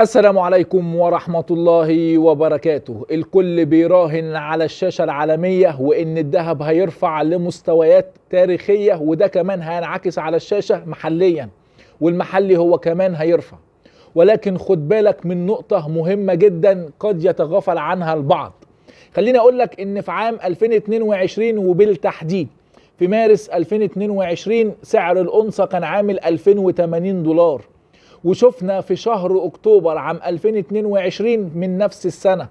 السلام عليكم ورحمة الله وبركاته. الكل بيراهن على الشاشة العالمية وإن الذهب هيرفع لمستويات تاريخية، وده كمان هينعكس على الشاشة محليا، والمحلي هو كمان هيرفع. ولكن خد بالك من نقطة مهمة جدا قد يتغافل عنها البعض. خليني أقول لك إن في عام 2022 وبالتحديد في مارس 2022 سعر الأونصة كان عامل 2080 دولار، وشفنا في شهر أكتوبر عام 2022 من نفس السنة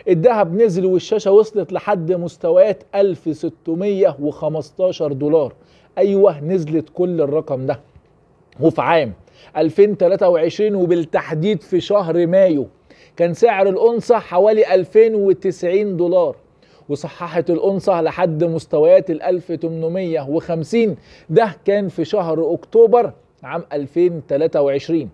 الذهب نزل والشاشة وصلت لحد مستويات 1615 دولار. أيوة نزلت كل الرقم ده. وفي عام 2023 وبالتحديد في شهر مايو كان سعر الأونصة حوالي 2090 دولار، وصححت الأونصة لحد مستويات ال 1850. ده كان في شهر أكتوبر عام 2023.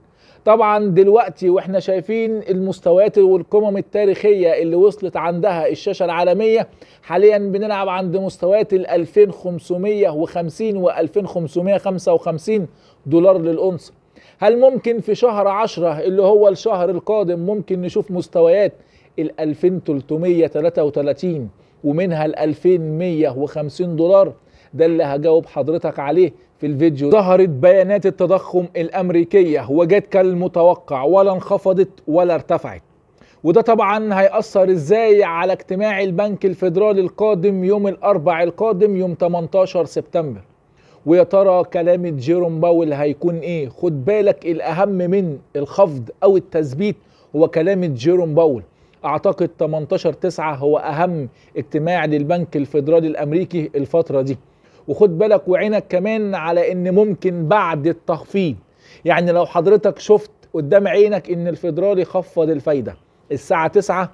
طبعا دلوقتي واحنا شايفين المستويات والقمم التاريخية اللي وصلت عندها الشاشة العالمية، حاليا بنلعب عند مستويات ال 2550 و 2555 دولار للأونصة. هل ممكن في شهر 10 اللي هو الشهر القادم ممكن نشوف مستويات ال 2333 ومنها ال 2150 دولار؟ ده اللي هجاوب حضرتك عليه في الفيديو. ظهرت بيانات التضخم الأمريكية وجت كالمتوقع، ولا انخفضت ولا ارتفعت، وده طبعا هيأثر ازاي على اجتماع البنك الفيدرالي القادم يوم الأربع القادم يوم 18 سبتمبر. ويا ترى كلام جيروم باول هيكون ايه؟ خد بالك الأهم من الخفض أو التثبيت هو كلام جيروم باول. اعتقد 18/9 هو أهم اجتماع للبنك الفيدرالي الأمريكي الفترة دي. وخد بالك وعينك كمان على ان ممكن بعد التخفيض، يعني لو حضرتك شفت قدام عينك ان الفيدرالي خفض الفايدة الساعة 9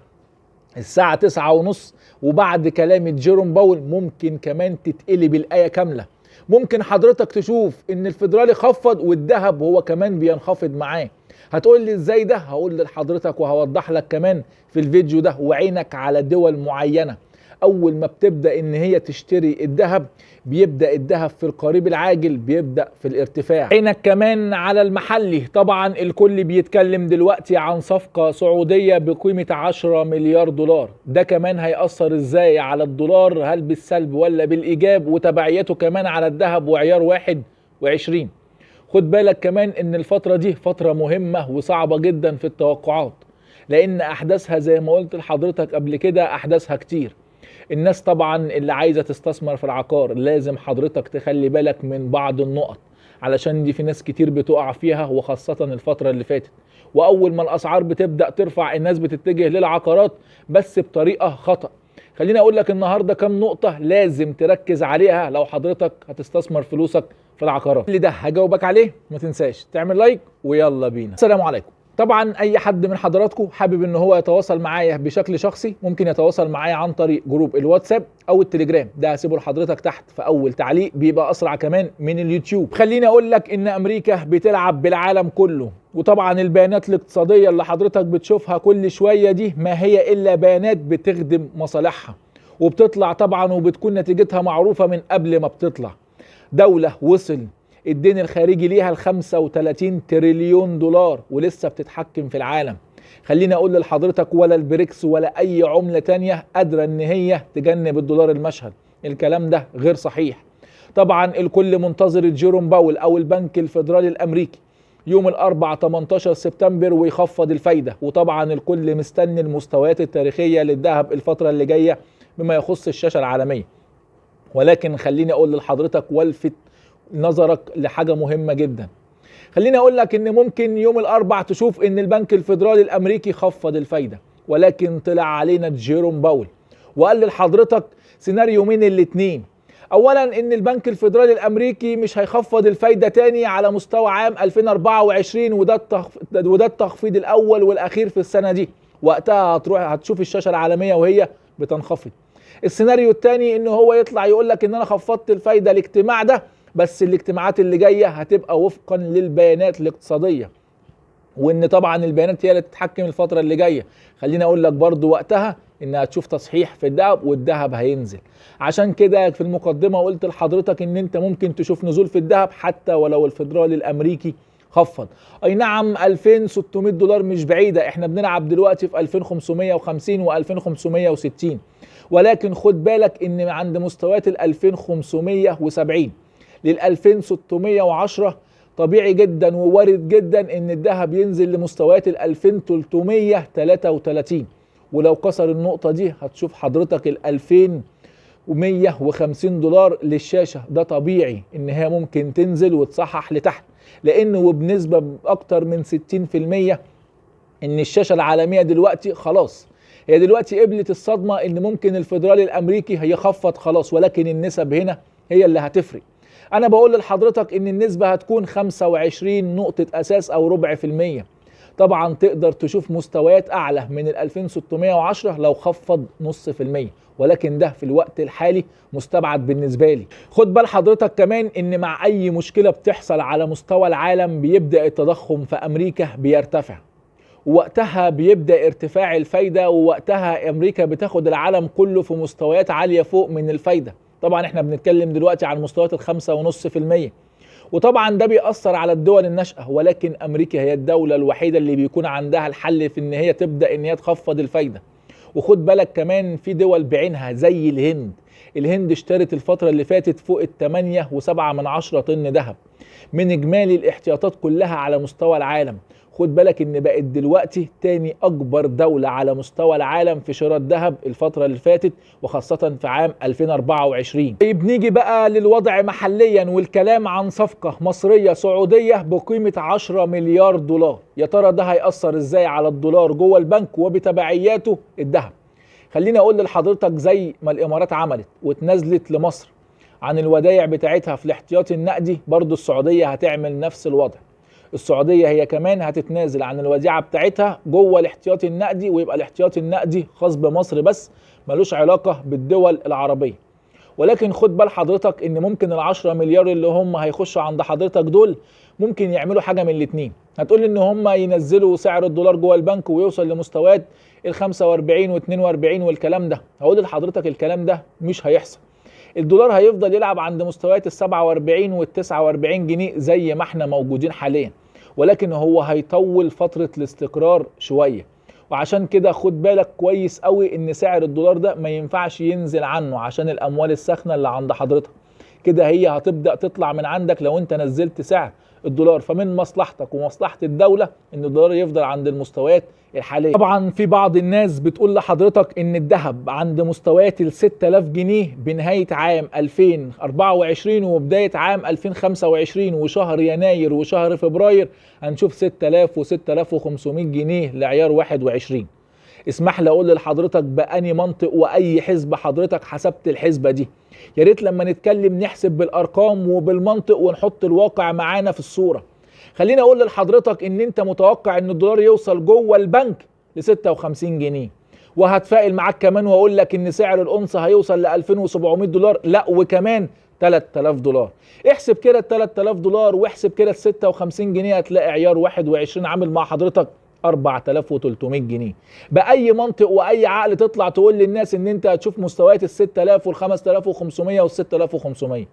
الساعة 9:30 وبعد كلام جيروم باول ممكن كمان تتقلب الآية كاملة. ممكن حضرتك تشوف ان الفيدرالي خفض والذهب هو كمان بينخفض معاه. هتقول لي ازاي ده؟ هقول لحضرتك وهوضح لك كمان في الفيديو ده. وعينك على دول معينة اول ما بتبدأ ان هي تشتري الذهب بيبدأ الذهب في القريب العاجل بيبدأ في الارتفاع. عينك كمان على المحلي، طبعا الكل بيتكلم دلوقتي عن صفقة سعودية بقيمة 10 مليار دولار. ده كمان هيأثر ازاي على الدولار؟ هل بالسلب ولا بالإيجاب؟ وتبعيته كمان على الذهب وعيار 21. خد بالك كمان ان الفترة دي فترة مهمة وصعبة جدا في التوقعات، لان احداثها زي ما قلت لحضرتك قبل كده احداثها كتير. الناس طبعا اللي عايزة تستثمر في العقار لازم حضرتك تخلي بالك من بعض النقط، علشان دي في ناس كتير بتقع فيها، وخاصة الفترة اللي فاتت. واول ما الاسعار بتبدأ ترفع الناس بتتجه للعقارات بس بطريقة خطأ. خليني اقول لك النهاردة كم نقطة لازم تركز عليها لو حضرتك هتستثمر فلوسك في العقارات. اللي ده هجاوبك عليه، ما تنساش تعمل لايك ويلا بينا. السلام عليكم. طبعا اي حد من حضراتكم حابب ان هو يتواصل معايا بشكل شخصي ممكن يتواصل معايا عن طريق group الواتساب او التليجرام، ده هسيبه لحضرتك تحت في اول تعليق، بيبقى اسرع كمان من اليوتيوب. خليني اقول لك ان امريكا بتلعب بالعالم كله، وطبعا البيانات الاقتصادية اللي حضرتك بتشوفها كل شوية دي ما هي الا بيانات بتخدم مصالحها، وبتطلع طبعا وبتكون نتيجتها معروفة من قبل ما بتطلع. دولة وصل الدين الخارجي ليها ل 35 تريليون دولار ولسه بتتحكم في العالم. خليني اقول لحضرتك ولا البريكس ولا اي عملة تانية قادرة ان هي تجنب الدولار المشهد، الكلام ده غير صحيح. طبعا الكل منتظر جيروم باول او البنك الفيدرالي الامريكي يوم الاربعاء 18 سبتمبر ويخفض الفايدة، وطبعا الكل مستني المستويات التاريخية للذهب الفترة اللي جاية بما يخص الشاشة العالمية. ولكن خليني اقول لحضرتك والفت نظرك لحاجة مهمة جدا. خليني اقول لك ان ممكن يوم الاربع تشوف ان البنك الفيدرالي الامريكي خفض الفايدة، ولكن طلع علينا جيروم باول وقال لحضرتك سيناريو من الاتنين. اولا ان البنك الفيدرالي الامريكي مش هيخفض الفايدة تاني على مستوى عام 2024، وده التخفيض الاول والاخير في السنة دي، وقتها هتروح هتشوف الشاشة العالمية وهي بتنخفض. السيناريو التاني ان هو يطلع يقول لك ان انا خفضت الفايدة الاجتماع ده، بس الاجتماعات اللي جاية هتبقى وفقا للبيانات الاقتصادية، وان طبعا البيانات هي اللي تتحكم الفترة اللي جاية. خليني اقول لك برضو وقتها ان هتشوف تصحيح في الذهب والذهب هينزل. عشان كده في المقدمة قلت لحضرتك ان انت ممكن تشوف نزول في الذهب حتى ولو الفيدرالي الامريكي خفض. اي نعم 2600 دولار مش بعيدة، احنا بنلعب دلوقتي في 2550 و2560، ولكن خد بالك ان عند مستويات ال 2570 لل 2610 طبيعي جدا ووارد جدا ان الذهب ينزل لمستويات ال 2333، ولو كسر النقطة دي هتشوف حضرتك ال 2150 دولار للشاشة. ده طبيعي ان هي ممكن تنزل وتصحح لتحت، لانه وبنسبة اكتر من 60% ان الشاشة العالمية دلوقتي خلاص هي دلوقتي قبلت الصدمة ان ممكن الفيدرالي الامريكي هيخفض خلاص، ولكن النسب هنا هي اللي هتفرق. انا بقول لحضرتك ان النسبة هتكون 25 نقطة اساس او 0.25%. طبعا تقدر تشوف مستويات اعلى من ال 2610 لو خفض 0.5%، ولكن ده في الوقت الحالي مستبعد بالنسبة لي. خد بال حضرتك كمان ان مع اي مشكلة بتحصل على مستوى العالم بيبدأ التضخم في امريكا بيرتفع، ووقتها بيبدأ ارتفاع الفايدة، ووقتها امريكا بتاخد العالم كله في مستويات عالية فوق من الفايدة. طبعا احنا بنتكلم دلوقتي عن مستويات 5.5%، وطبعا ده بيأثر على الدول الناشئة، ولكن امريكا هي الدولة الوحيدة اللي بيكون عندها الحل في ان هي تبدأ ان هي تخفض الفايدة. وخد بالك كمان في دول بعينها زي الهند، الهند اشترت الفترة اللي فاتت فوق 8.7 طن ذهب من اجمالي الاحتياطات كلها على مستوى العالم. خد بالك ان بقت دلوقتي تاني اكبر دولة على مستوى العالم في شراء الذهب الفترة اللي فاتت، وخاصة في عام 2024. طيب نيجي بقى للوضع محليا والكلام عن صفقة مصرية سعودية بقيمة 10 مليار دولار. يا ترى ده هيأثر ازاي على الدولار جوه البنك وبتبعياته الذهب؟ خليني اقول لحضرتك زي ما الامارات عملت واتنازلت لمصر عن الودايع بتاعتها في الاحتياطي النقدي، برضو السعودية هتعمل نفس الوضع. السعودية هي كمان هتتنازل عن الوديعة بتاعتها جوه الاحتياطي النقدي، ويبقى الاحتياطي النقدي خاص بمصر بس، ملوش علاقة بالدول العربية. ولكن خد بال حضرتك ان ممكن ال10 مليار اللي هم هيخشوا عند حضرتك دول ممكن يعملوا حاجة من الاتنين. هتقول ان هم ينزلوا سعر الدولار جوه البنك ويوصل لمستويات ال 45 و42 والكلام ده. هقول لحضرتك الكلام ده مش هيحصل. الدولار هيفضل يلعب عند مستويات ال 47 وال 49 جنيه زي ما احنا موجودين حاليا، ولكن هو هيطول فترة الاستقرار شوية. وعشان كده خد بالك كويس قوي ان سعر الدولار ده ما ينفعش ينزل عنه عشان الاموال الساخنة اللي عند حضرتك كده هي هتبدأ تطلع من عندك لو انت نزلت سعر الدولار. فمن مصلحتك ومصلحة الدولة ان الدولار يفضل عند المستويات الحالية. طبعا في بعض الناس بتقول لحضرتك ان الذهب عند مستويات ال 6000 جنيه بنهاية عام 2024 وبداية عام 2025 وشهر يناير وشهر فبراير هنشوف 6000 و 6500 جنيه لعيار 21. اسمح لي اقول لحضرتك بأني منطق واي حسبة حضرتك حسبت الحسبة دي؟ يا ريت لما نتكلم نحسب بالارقام وبالمنطق ونحط الواقع معانا في الصورة. خليني اقول لحضرتك ان انت متوقع ان الدولار يوصل جوه البنك ل 56 جنيه، وهتفائل معاك كمان واقول لك ان سعر الأونصة هيوصل ل 2700 دولار، لا وكمان 3000 دولار. احسب كده ال 3000 دولار واحسب كده ال 56 جنيه، هتلاقي عيار 21 عامل مع حضرتك 4300 جنيه. بأي منطق وأي عقل تطلع تقول للناس ان انت هتشوف مستويات ال 6000 وال 5500 وال 6500؟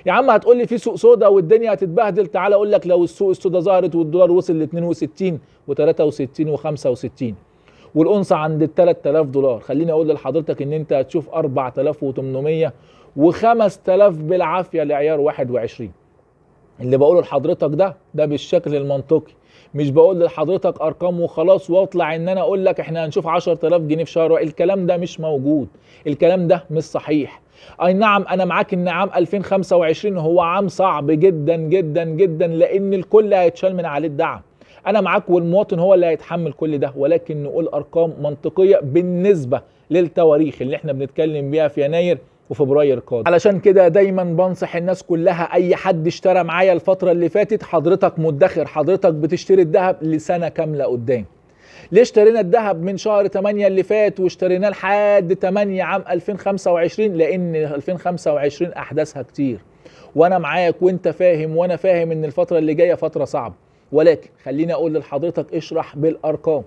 يا عم هتقول لي في سوق سودا والدنيا هتتبهدل. تعال اقول لك لو السوق السودا ظهرت والدولار وصل ل 62 و63 و65 والأونصة عند ال 3000 دولار، خليني اقول لحضرتك ان انت هتشوف 4800 و5000 بالعافية لعيار 21. اللي بقوله لحضرتك ده بالشكل المنطقي، مش بقول لحضرتك ارقام وخلاص واطلع ان انا اقول لك احنا هنشوف 10000 جنيه في شهر. الكلام ده مش موجود، الكلام ده مش صحيح. اي نعم انا معاك ان عام 2025 هو عام صعب جدا جدا جدا لان الكل هيتشال من عليه الدعم، انا معاك والمواطن هو اللي هيتحمل كل ده، ولكن نقول ارقام منطقية بالنسبة للتواريخ اللي احنا بنتكلم بيها في يناير وفبراير القادم. علشان كده دايما بنصح الناس كلها، اي حد اشترى معايا الفترة اللي فاتت حضرتك مدخر، حضرتك بتشتري الذهب لسنة كاملة قدام. ليه اشترينا الذهب من شهر 8 اللي فات واشتريناه لحد 8 عام 2025؟ لان 2025 احداثها كتير، وانا معاك وانت فاهم وانا فاهم ان الفترة اللي جاية فترة صعبة، ولكن خليني اقول لحضرتك اشرح بالارقام.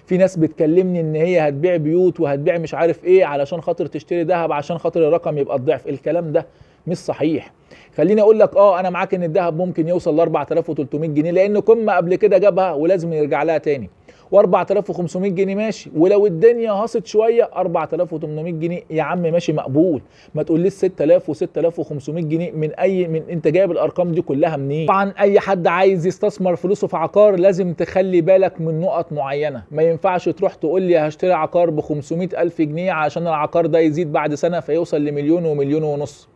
في ناس بتكلمني ان هي هتبيع بيوت وهتبيع مش عارف ايه علشان خاطر تشتري ذهب عشان خاطر الرقم يبقى الضعف. الكلام ده مش صحيح. خليني اقول لك انا معاك ان الذهب ممكن يوصل ل 4300 جنيه لان قمة قبل كده جابها ولازم يرجع لها تاني، و4500 جنيه ماشي، ولو الدنيا هاصت شوية 4800 جنيه يا عم ماشي مقبول. ما تقوليش 6000 و6500 جنيه من اي، من انت جايب الارقام دي كلها منين؟ طبعا اي حد عايز يستثمر فلوسه في عقار لازم تخلي بالك من نقط معينة. ما ينفعش تروح تقول لي هشتري عقار ب 500,000 جنيه عشان العقار ده يزيد بعد سنة فيوصل لمليون ومليون ونص.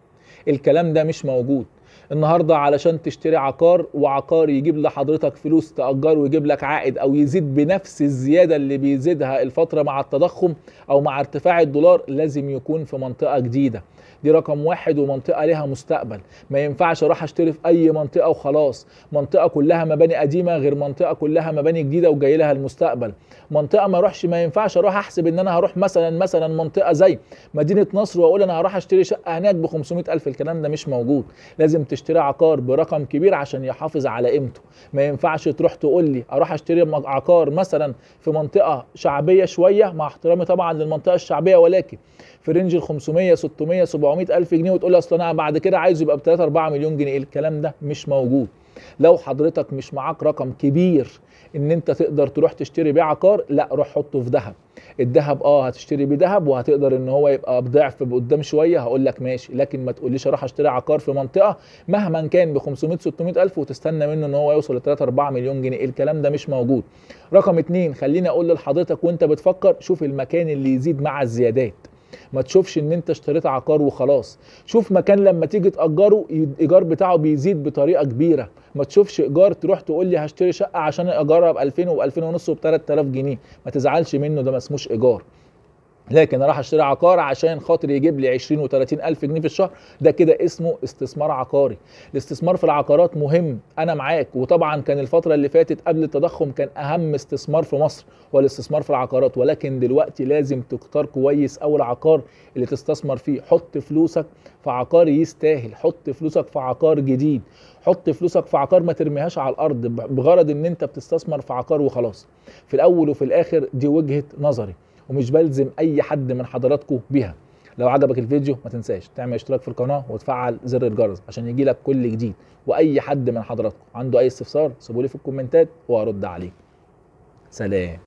الكلام ده مش موجود النهارده. علشان تشتري عقار وعقار يجيب لحضرتك فلوس تأجره ويجيب لك عائد او يزيد بنفس الزيادة اللي بيزيدها الفترة مع التضخم او مع ارتفاع الدولار، لازم يكون في منطقة جديدة. دي رقم واحد، ومنطقة لها مستقبل. ما ينفعش اروح اشتري في اي منطقة وخلاص. منطقة كلها مباني قديمة غير منطقة كلها مباني جديدة وجاي لها المستقبل. منطقة ما اروحش، ما ينفعش اروح احسب ان انا هروح مثلا منطقة زي مدينة نصر واقول انا هروح اشتري شقة هناك ب 500,000. الكلام ده مش موجود. لازم تشتري عقار برقم كبير عشان يحافظ على قيمته. ما ينفعش تروح تقول لي اروح اشتري عقار مثلا في منطقة شعبية شوية، مع احترامي طبعا للمنطقة الشعبية، ولكن في range ال 500 600 700 الف جنيه، وتقول لي اصل انا بعد كده عايزه يبقى ب 3 4 مليون جنيه. الكلام ده مش موجود. لو حضرتك مش معاك رقم كبير ان انت تقدر تروح تشتري بيه عقار، لا روح حطه في ذهب. الذهب هتشتري بيه ذهب وهتقدر ان هو يبقى بضعف قدام شوية، هقول لك ماشي. لكن ما تقوليش اروح اشتري عقار في منطقة مهما كان ب 500 600 الف وتستنى منه ان هو يوصل ل 3 4 مليون جنيه. الكلام ده مش موجود. رقم 2، خليني اقول لحضرتك وانت بتفكر، شوف المكان اللي يزيد مع الزيادات. ما تشوفش ان انت اشتريت عقار وخلاص، شوف مكان لما تيجي تأجره الايجار بتاعه بيزيد بطريقة كبيرة. ما تشوفش ايجار تروح تقول لي هشتري شقه عشان ايجارها ب 2000 وب 2000 ونص وب 3000 جنيه، ما تزعلش منه، ده ما اسموش ايجار. لكن اروح اشتري عقار عشان خاطر يجيب لي 20 و30 الف جنيه في الشهر، ده كده اسمه استثمار عقاري. الاستثمار في العقارات مهم، انا معاك، وطبعا كان الفترة اللي فاتت قبل التضخم كان اهم استثمار في مصر هو الاستثمار في العقارات، ولكن دلوقتي لازم تختار كويس اول عقار اللي تستثمر فيه. حط فلوسك في عقار يستاهل، حط فلوسك في عقار جديد، حط فلوسك في عقار ما ترميهاش على الارض بغرض ان انت بتستثمر في عقار وخلاص. في الاول وفي الاخر دي وجهة نظري ومش بلزم اي حد من حضراتكم بيها. لو عجبك الفيديو ما تنساش تعمل اشتراك في القناة وتفعل زر الجرس عشان يجيلك كل جديد، واي حد من حضراتكم عنده اي استفسار سيبولي في الكومنتات وارد عليه. سلام.